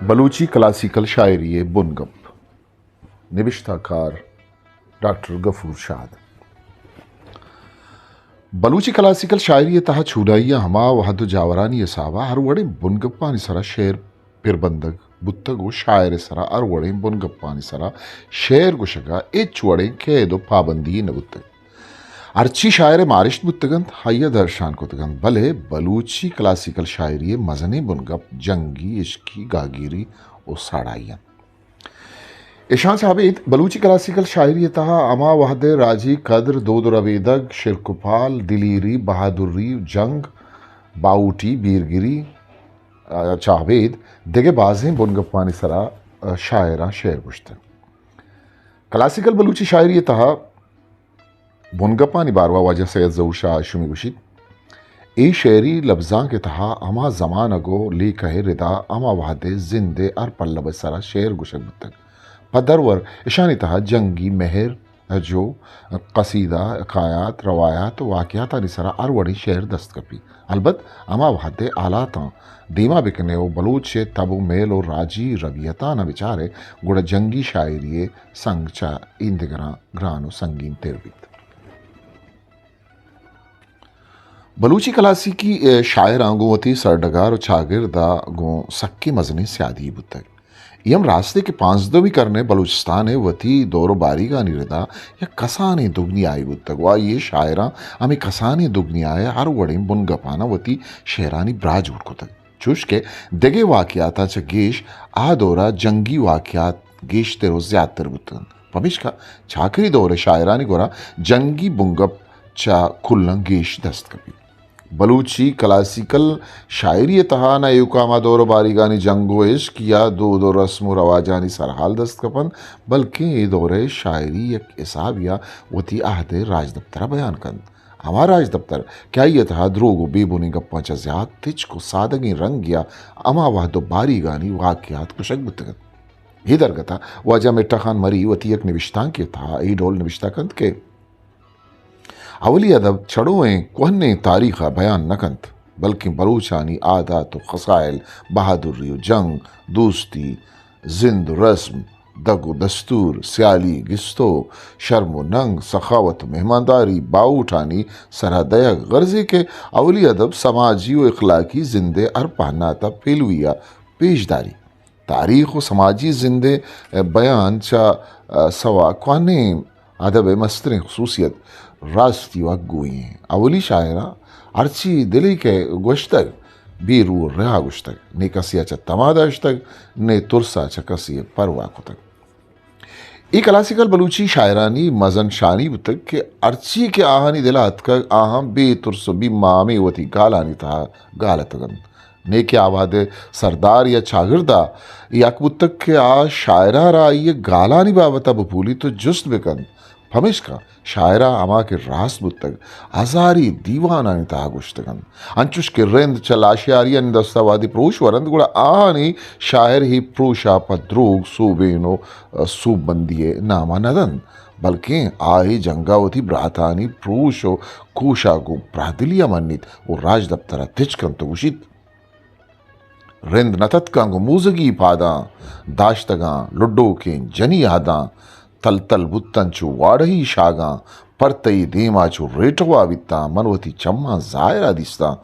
بلوچی کلاسیکل شاعری ءِ بنگپ۔ نبشتہ کار ڈاکٹر غفور شاد۔ بلوچی کلاسیکل شاعری ءِ تہا چونائی ءَ ہما وہد ءُ جاورانی حساب ءَ ہر وڑیں بنگپانی سرا شعر پربندگ بوتگ ءُ شاعر ءِ سرا ہر وڑیں بنگپانی سرا شعر گوشگ ءَ ہچ وڑیں قید ءُ پابندی نہ بوتگ۔ ہرچی شاعر ءِ مارشت بوتگ انت، آئی ءَ درشان کتگ انت، بلے بلوچی کلاسیکل شاعری ءِ مزنیں بنگپ جنگی، عشقی، گہگیری ءُ ساڑائی انت۔ اشاں چہ ابید بلوچی کلاسیکل شاعری ءِ تہا ہما وہد ءِ راجی قدر، دود ءُ ربیدگ، شرک ءُ پال، دلیری، بہادری، جنگ، باہوٹی، بیرگری، آ، چہ ابید دگہ بازیں بنگپانی سرا، آ، شاعراں شعر گوشتگ۔ کلاسیکل بلوچی شاعری ءِ تہا بنگپانی باروا واجہ سید ظہور شاہ ہاشمی گوشیت، اے شعری لبزانک ءِ تہا ہما زمانگ ءُ لیکہ ءِ ردا ہما وہد ءِ زند ءِ ہر پلو ءِ سرا شعر گوشگ بوتگ۔ پہ درور اشانی تہا جنگی مہر، ہجو، قصیدہ، حکایات، روایات ءُ واقعاتانی سرا ہر وڑیں شعر دست کپیت۔ البت ہما وہد ءِ حالاتاں دیما بکن ئے ءُ بلوچ ءِ تب ءُ میل ءُ راجی ربیتاں بچار ئے، گڑا جنگی شاعری ءِ سنگ چہ ایندگراں گران ءُ سنگین تر بیت۔ بلوچی کلاسیکی، اے، شاعراں گوں وتی سرڈگار ءُ چاگرد ءَ گوں سکیں مزنیں سیادی بوتگ۔ اے ہم راستے کہ پانزدہمی کرن ءِ بلوچستان ءِ وتی دور ءُ باریگانی ردا یک کسانیں دگنیاے بوتگ ءُ آئی ءِ شاعراں ہمے کسانیں دگنیا ءِ ہر وڑیں بنگپاناں وتی شعرانی براہ جوڑ کتگ۔ چوش کہ دگہ واقعاتاں چہ گیش آ دور ءَ جنگی واقعات گیشتر ءُ زیاتر بوتگ انت۔ پمیشکا چاکری دور ءِ شاعرانی گورا جنگی بنگپ چہ کلاں گیش دست کپیت۔ بلوچی کلاسیکل شاعری ءِ تہا نہ ایوکا ہما دور ءُ باریگانی جنگ ءُ عشق یا دود ءُ رسم ءُ رواجانی سرحال دست کپنت، بلکیں اے دور ءِ شاعری یک حسابے ءَ وتی عہد ءِ راجدپتر ءَ بیان کنت۔ ہما راجدپتر کہ آئی ءِ تہا دروگ ءُ بے بنیں گپاں چہ زیات تچک ءُ سادگیں رنگے ءَ ہما وہد ءُ باریگانی واقعات کشگ بوتگ انت۔ اے درگت ءَ واجہ مٹھا خان مری وتی یک نبشتانکے ءِ تہا اے ڈول نبشتہ کنت کہ اولی ادب چڑوئیں کوہنیں تاریخ ءَ بیان نہ کنت، بلکیں بلوچانی عادات ءُ خصائل، بہادری ءُ جنگ، دوستی، زند ءُ رسم، دگ ءُ دستور، سیالی گستو، شرم ءُ ننگ، سخاوت ءُ مہمانداری، باہوٹانی سرا دئیگ، غرضے کہ اولی ادب سماجی ءُ اخلاقی زند ءِ ہر پہنات ءَ پیلوی ءَ پیش داریت۔ تاریخ ءُ سماجی زند ءِ بیان چہ سوا کوہنیں ادب ءِ مستریں خصوصیت راستی ءُ حق گوئی ایں۔ اولی شاعراں ہرچی دل ءَ کہ گوشتگ، بے رو ءُ رہا گوشتگ، نے کسے ءَ چہ تما داشتگ، نے ترس ءَ چہ کسے ءَ پرواہ کتگ۔ اے کلاسیکل بلوچی شاعرانی مزن شانی بوتگ کہ ہرچی کہ آہانی دل ءَ اتکگ، آہاں بے ترس ءُ بیم ءَ ہمے وتی گالانی تہا گالتگ انت۔ نے کہ آ وہد ءِ سردار یا چاگرد ءَ اے حق بوتگ کہ آ شاعر ءَ را آئی ءِ گالانی بابت ءَ بپولیت ءُ جست بکنت۔ پمیشکا شاعر ءَ ہما کہ راست بوتگ، ہزاری دیوانانی تہا گوشتگ انت۔ انچوش کہ رند چہ لاشیاریانی دست ءَ وہدے پروش ورنت، گڑا آہانی شاعر اے پروش ءَ پہ دروگ، سوبین ءُ سوبمندی ءِ نام ءَ نہ دنت، بلکیں آ اے جنگ ءَ وتی براتانی پروش ءُ کوش ءَ گوں پراہدلی ءَ منیت ءُ راجدپتر ءَ تچک انت ءُ گوشیت، رند نہ تتکاں گوں موزگی پاداں، داشتگاں لڈوکیں جنی اہداں، تل تل بوتن چو واڑہی شاگاں، پر تئی دیما چو ریٹوا بیتاں، من وتی چماں ظاہرا دیستاں،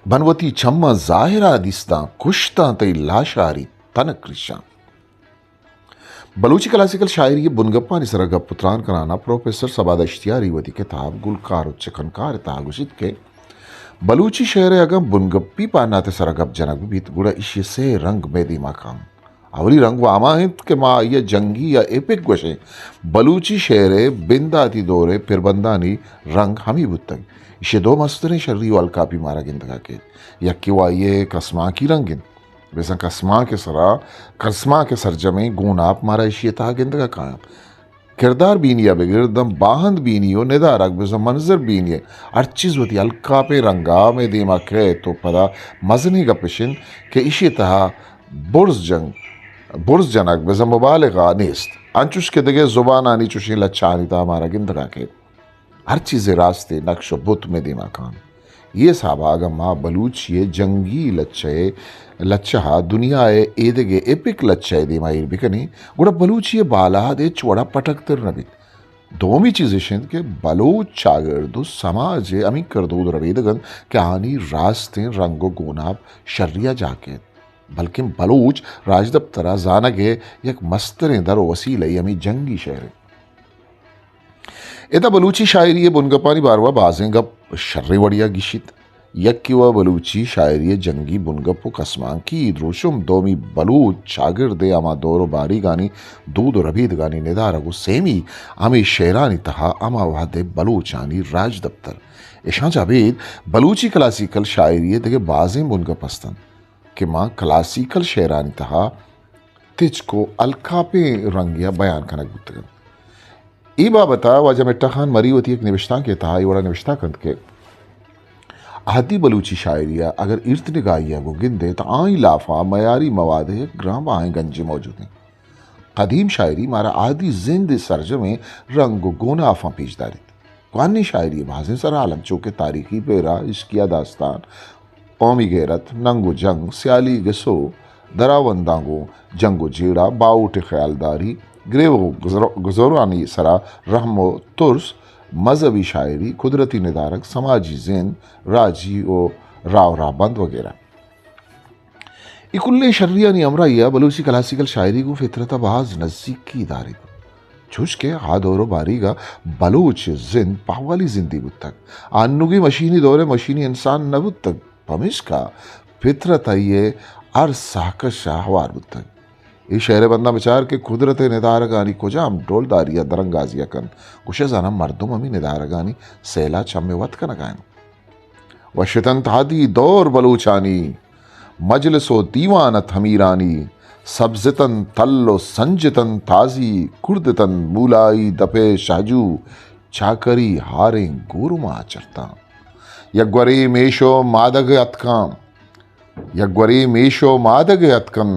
من وتی چماں ظاہرا دیستاں، کشتاں تئی لاشاری تنک ریشاں۔ بلوچی کلاسیکل شاعری ءِ بنگپانی سرا گپ ءُ تران کنان ءَ پروفیسر صبا دشتیاری وتی کتاب گلکار ءُ چکنکار ءِ تہا گوشیت کہ بلوچی شعر ءِ اگاں بنگپی پہنات ءِ سرا گپ جنگ بہ بیت، گڑا ایشی ءِ سے رنگ مئے دیما کاینت۔ اولی رنگ وَ ہما انت کہ ما آئی ءَ جنگی یا ایپک گوشیں۔ بلوچی شعر ءِ بنداتی دور ءِ پربندانی رنگ ہمے بوتگ۔ ایشی ءِ دو مستریں شری ءُ الکاپی مارا گندگ ءَ کیت۔ یکے وَ آئی ءِ کسمانکی رنگ انت۔ بزاں کسمانک ءِ سرا، کسمانک ءِ سرجمیں گوناپ مارا ایشی ءِ تہا گندگ ءَ کاینت۔ کردار بینی ءَ بگر داں باہند بینی ءُ ندارگ، بزاں منظر بینی ءِ ہر چیز وتی الکاپیں رنگ ءَ مئے دیما کئیت ءُ پدا مزنیں گپ اش انت کہ ایشی ءِ تہا برز جنگ، برز جنگ، بزاں مبالغہ نیست، انچوش کہ دگہ زبانانی چشیں لچہانی تہا مارا گندگ ءَ کئیت۔ ہر چیزے راستے نقش ءُ بت مئے دیما کاینت۔ اے حساب ءَ اگاں ما بلوچی ءِ جنگی لچہ ءِ، لچہ ءَ دنیا ءِ ایدگہ ایپک لچہ ءِ دیما ایر بکنیں، گڑا بلوچی ءِ بالاد ہچ وڑا پٹگ تر نہ بیت۔ دومی چیز اش انت کہ بلوچ چاگرد و سماج ءِ ہمینکر دود و ربیدگ انت کہ آنی راستیں رنگ و گوناپ شری ءَ جاہ کیت، بلکیں بلوچ راجدپتر ءَ زانگ ءِ یک مستریں در و وسیلہ ءِ ہمے جنگی شعر انت۔ ادا بلوچی شاعری ءِ بنگپانی باروا بازیں گپ شریں وڑیا گیشیت۔ یکے و بلوچی شاعری ءِ جنگی بنگپ و کسمانکی دروشم، دومی بلوچ چاگرد ءِ ہما دور و باریگانی دود و ربیدگانی ندارگ و سیمی ہمے شعرانی تہا ہما وہد ءِ بلوچانی راجدپتر۔ اشاں چہ ابید بلوچی کلاسیکل شاعری ءِ دگہ بازیں بنگپ ہست انت کہ ما کلاسیکل شعرانی تہا تچک و الکاپیں رنگے ءَ بیان کنگ بوتگ انت۔ اے بابت ءَ واجہ مٹھا خان مری وتی یک نبشتانکے ءِ تہا اے وڑا نبشتہ کنت کہ اہدی بلوچی شاعری ءَ اگر ایرت نگاہی ءَ گوں گندئے تہ آئی لافاں میاری مواد ءِ یک گران بہائیں گنجے موجود انت۔ قدیم شاعری مارا اہدی زند ءِ سرجمیں رنگ و گونافاں پیش داریت۔ کوہنیں شاعری ءِ بازیں سرحال انت، چو کہ تاریخی پیرا، عشقیہ داستان، قومی غیرت، ننگ و جنگ، سیالی گس و دراونداں گوں جنگ و جیڑہ، باہوٹ ءِ خیالداری، گریوگ و گزر-، گزرانی سرا رحم و ترس، مذہبی شاعری، قدرتی ندارگ، سماجی زند، راجی و راہ و راہبند وغیرہ۔ اے کلیں شریانی ہمراہی ءَ بلوچی کلاسیکل شاعری گوں فطرت ءَ باز نزیکی داریت، چوش کہ آ دور و باریگ ءَ بلوچ ءِ زند پہوالی زندے بوتگ۔ آ انوگیں مشینی دور ءِ مشینی انسان نہ بوتگ، پمیشکا فطرت آئی ءِ ہر ساہکش ءَ ہوار بوتگ۔ اے شعر ءِ بنداں بچار کہ قدرت ءِ ندارگانی کجام ڈولداری ءَ درانگازی ءَ کنت، گوشئے زاناں مردم ہمے ندارگانی سیل ءَ چم ءَ وت کنگ ءَ انت۔ وشتنت ہادی دور بلوچانی، مجلس و دیوان ات ہمیرانی، سبزتنت تل و سنجتنت تازی، کردتنت مولائی دپے شہجو، چاکری ہاریں گورما چرتاں۔ یک گورے میش و مادگ اتکاں، یک گورے میش و مادگ اتکن،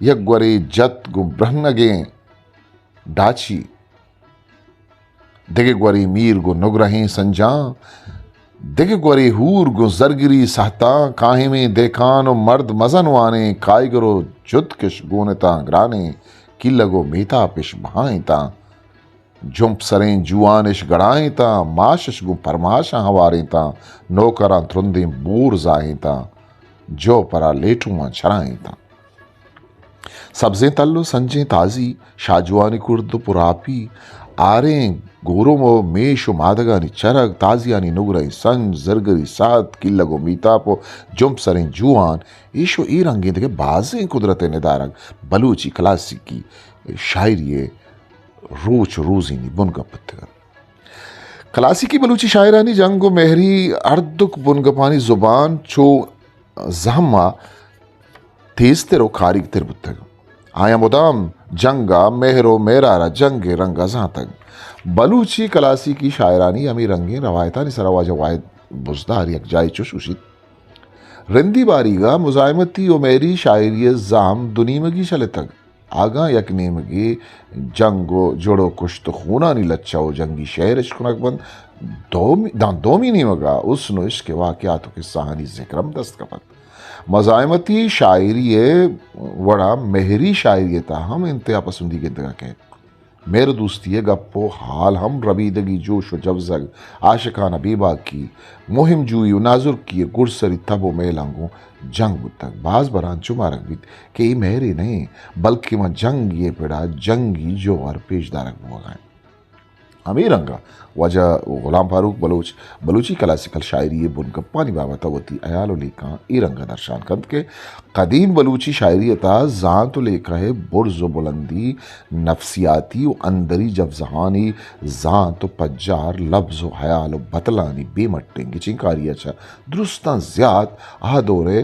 یک گورے جت گوں برہنگیں ڈاچی۔ دگہ گورے میر گوں نگرہیں سنجاں، دگہ گورے ہور گوں زرگری سہتاں، کاہمیں دہکان و مرد مزن وانیں، کائیگر و جتکش گونتاں گرانیں، کیلگ و میتاپش بہائینتاں، جمپ سریں جوانش گڑائینتاں، ماشش گوں پرماشاں ہوارینتاں، نوکراں ترندیں بور زاہینتاں، جو پرا لیٹواں چرائینتاں۔ سبزیں تل و سنجیں تازی، شاجوانی کرد و پراپی، آریں گورم و میش و مادگانی چرگ، تازیانی نگرہیں سنج، زرگری ساعت، کیلگ و میتاپ و جمپ سریں جوان، ایش و اے رنگیں دگہ بازیں قدرت ءِ ندارگ بلوچی کلاسیکی شاعری ءِ روچ و روزینی بنگپ بوتگ انت۔ کلاسیکی بلوچی شاعرانی جنگ و مہری ہردک بنگپانی زبان چو زہم ءَ تیزتر و کاریگتر بوتگ۔ آیاں مدام جنگ ءَ مہر و مہرار ءَ جنگ ءِ رنگ ءَ زانتگ۔ بلوچی کلاسیکی شاعرانی ہمے رنگیں روایتانی سرا واجہ واحد بزدار یک جاہے چش گوشیت، رندی باریگ ءَ مزاحمتی و مہری شاعری ءِ زہم دو نیمگی شلتگ۔ آگاں یک نیمگے جنگ و جڑ و کشت و خونانی لچہ و جنگی شعر اشکنگ بنت، دومی، داں دومی نیمگ ءَ حسن و عشق ءِ واقعات و قصہانی ذکر ہم دست کپت۔ مزاحمتی شاعری ءِ وڑا مہری شاعری ءِ تہا ہم انتہا پسندی گندگ ءَ کئیت۔ مہر و دوستی ءِ گپ و ہال ہم ربیدگی جوش و جوزگ، عاشقانہ بے باکی، مہم جوئی و نازرکی ءِ گڈسری تب و میلاں گوں جنگ بوتگ۔ باز برا انچو مارگ بیت کہ اے مہرے نہ انت، بلکیں ماں جنگے ءِ پڑا جنگی جوہر پیش دارگ بوہگا انت۔ ہمے رنگا واجہ غلام فاروق بلوچ بلوچی کلاسیکل شاعری ءِ بنگپانی بابت ءَ وتی ہیال و لیکہاں اے رنگا درشان کنت کہ قدیم بلوچی شاعری ءِ تہا زانت و لیکہ ءِ برز و بلندی، نفسیاتی و اندری جوزہانی زانت و پجار، لبز و ہیال و بتلانی بے مٹیں گچینکاری ءَ چہ درستاں زیات آ دور ءِ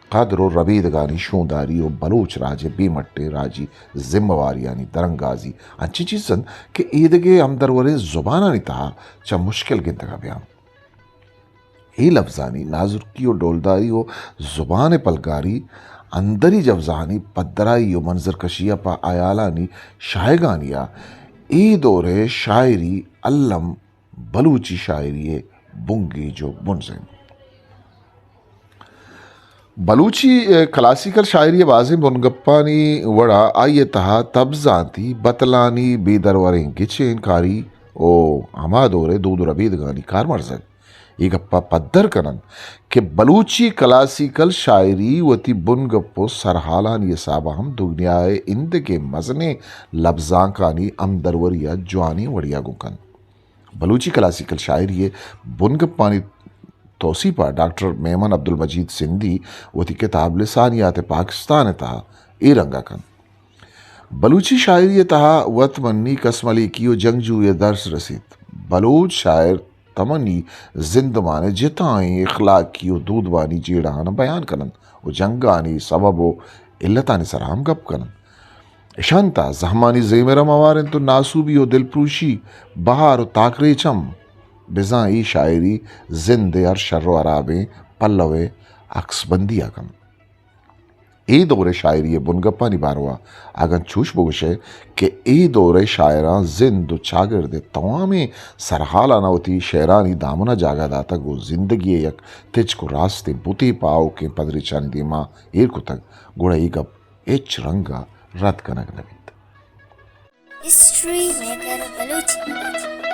قدر و ربیدگانی شونداری و بلوچ راج ءِ بے مٹیں راجی ذمہ واریانی درانگازی انچیں چیز انت کہ ایدگہ ہمدروریں زبانانی تہا چہ مشکل گندگ ءَ بیاں۔ اے لبزانی نازرکی و ڈولداری و زبان ءِ پلگاری، اندری جوزہانی پدرائی و منظرکشی ءَ پہ ہیالانی شاہگانی ءَ اے دور ءِ شاعری الم بلوچی شاعری ءِ بنگیج و بنز انت۔ بلوچی، ء، کلاسیکل شاعری ء بازیں بنگپانی وڑا آئی ء تہا تبزانتی، بتلانی، بے دروریں گچین کاری و ہما دور ء دود و ربیدگانی کارمرزگ اے گپ ء پدر کن انت کہ بلوچی کلاسیکل شاعری وتی بنگپ و سرحالانی حساب ء ہم دنیا ء ایندگہ مزنیں لبزانکانی ہمدروری ء جوانیں وڑے ء گون کنت۔ بلوچی کلاسیکل شاعری ء بنگپانی توسیپ ء ڈاکٹر میمن عبدالمجید سندھی وتی کتاب لسانیات پاکستان ء تہا اے رنگ ء کنت۔ بلوچی شاعری ء تہا وت منی، کس ملیکی و جنگجوئی ء درس رسیت۔ بلوچ شاعر تمنی زندمان ء جتائیں اخلاقی و دودمانی جیڑہاں بیان کن انت و جنگانی سبب و علتانی سرا ہم گپ کن انت۔ اشان تہا زہمانی زیمر ہم ہوار انت و ناسوبی و دلپروشی، بہار و تاکریچ ہم۔ بزاں اے شاعری زند ء ہر شر و ہرابیں پلو ء عکس بندی ء کنت۔ اے دور ء شاعری ء بنگپانی باروا اگن چوش بگوشئے کہ اے دور ء شاعراں زند و چاگرد ء توامیں سرحالاں وتی شعرانی دامن ء جاگہ داتگ و زندگی ء یک تچک و راستیں بتے پہ آؤکیں پدریچانی دیما ایر کتگ، گڑا اے گپ ہچ رنگ ء رد کنگ نہ بیت۔ ہسٹری میکر بلوچی۔